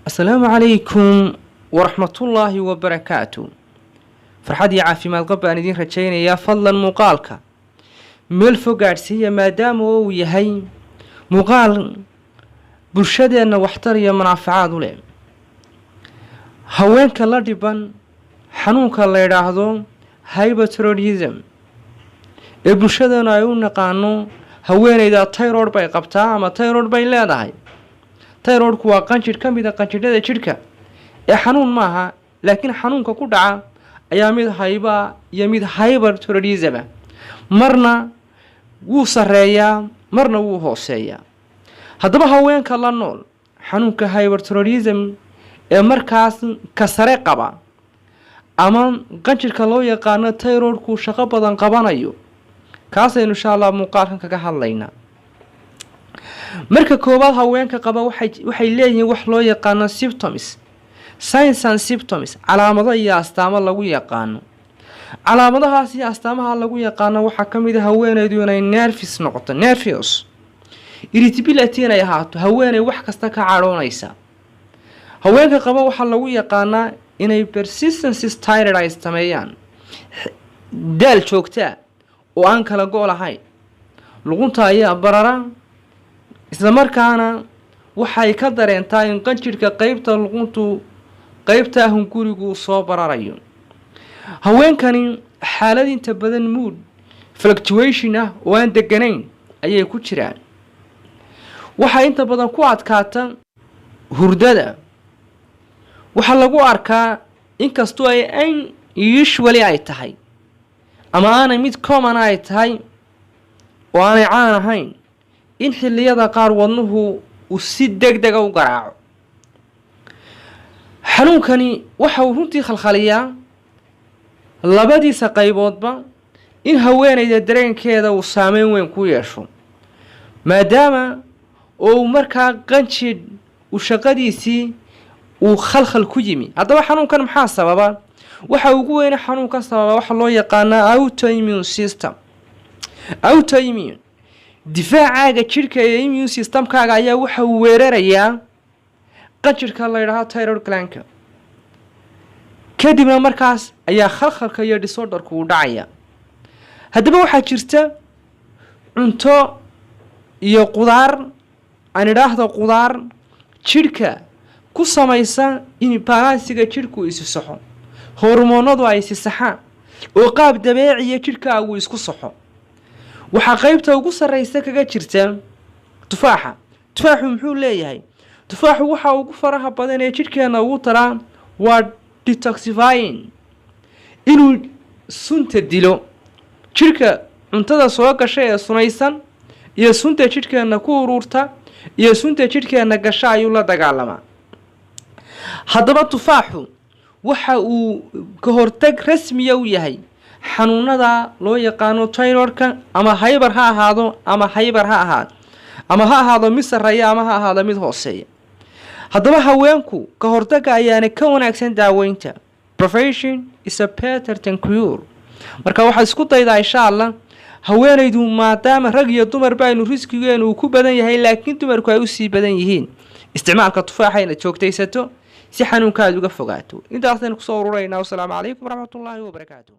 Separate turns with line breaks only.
Asalaamu calaykum waraxmatullaahi wabarakaatu. Farxad iyo caafimaad qab baan idiin rajaynayaa. Fadlan muuqaalka meel fog gaadhsiiya, maadaama uu yahay muuqaal bulshadeenna waxtar iyo munaafacaad u leh. Haweenka la dhiban xanuunka la yidhaahdo hyperthyroidism, ee bulshadeenu ay u naqaano haweeneyda thyroid bay qabtaa ama thyroid bay leedahay. Thyroidku waa qanjidh ka mid a qanjidhada jidhka ee xanuun maaha, laakiin xanuunka ku dhaca ayaa mid hypo iyo mid hyperthyroidism ah. Marna wuu sarreeyaa, marna wuu hooseeyaa. Haddaba haweenka la nool xanuunka hyperthyroidism ee markaas ka sare qaba ama qanjirka loo yaqaano thyroidku shaqo badan qabanayo, kaasaynu insha Allah muuqaalkan kaga hadlaynaa. Marka koowaad, haweenka qaba waxay leeyihiin wax loo yaqaano symptoms, signs and symptoms, calaamado iyo astaamo lagu yaqaano. Calaamadahaas iyo astaamaha lagu yaqaano waxaa ka mid a haweeneydu inay nervous noqoto, nervous, irritability inay ahaato, haweeney wax kasta ka cadhoonaysa. Haweenka qaba waxaa lagu yaqaanaa inay persistence tired ay sameeyaan, daal joogtaa oo aan kala go' lahayn. Luqunta ayaa barara, isla markaana waxay ka dareentaa in qanjidhka qeybta luquntu, qeybta hungurigu, soo bararayo. Haweenkani xaalad inta badan mood fluctuation ah oo aan deganayn ayay ku jiraan. Waxaa inta badan ku adkaata hurdada. Waxaa lagu arkaa, inkastoo ay unusually ay tahay ama aanay mid common ay tahay oo aanay caan ahayn, in xilliyada qaar wadnuhu uu si deg dega u garaaco. Xanuunkani waxa uu runtii khalkhaliyaa labadiisa qayboodba in haweeneyda dareenkeeda uu saameyn weyn ku yeesho, maadaama oo uu markaa qanjidh uu shaqadiisii uu khalkhal ku yimi. Haddaba xanuunkan maxaa sababa? Waxa ugu weyne xanuunkan sababa waxaa loo yaqaanaa autoimmune system. Autoimmune, difaacaaga jidhka ee immune systemkaaga ayaa waxa uu weerarayaa qanjirhka la yidhaahdo thyroid glandka. Kadibna markaas ayaa khalkhalka iyo disorderku uu dhacaya. Haddaba waxaa jirta cunto iyo qudaar, aan idhaahdo qudaar, jidhka ku samaysa in balanceiga jidhku isi saxo, hormoonadu ay isi saxaan oo qaab dabeeciya jidhkaagu isku saxo. Waxaa qeybta ugu sarreysa kaga jirta tufaaxa. Tufaaxu muxuu leeyahay? Tufaaxu waxa ugu faraha badan ee jidhkeena ugu taraa waa detoxifying, inuu sunta dilo. Jidhka cuntada soo gasha ee sunaysan iyo sunta jidhkeenna ku uruurta iyo sunta jidhkeenna gasha ayuu la dagaalamaa. Haddaba tufaaxu waxa uu ka hortag rasmiya u yahay xanuunada loo yaqaano thyroidka, ama hyper ha ahaado ama hyper ha ahaado, ama ha ahaado mid sarreeya ama ha ahaado mid hooseeya. Haddaba haweenku, ka hortagga ayaana ka wanaagsan daaweynta. Prevention is a better than cure. Marka waxaad isku daydaa, insha Allah, haweenaydu, maadaama rag iyo dumarba aynu riskigeenu uu ku badan yahay, laakiin dumarku ay usii badan yihiin, isticmaalka tufaaxa inaad joogtaysato si xanuunka aad uga fogaato. Intaasaynu kusoo ururaynaa. Wasalaamu calaykum waraxmatullaahi wabarakaatu.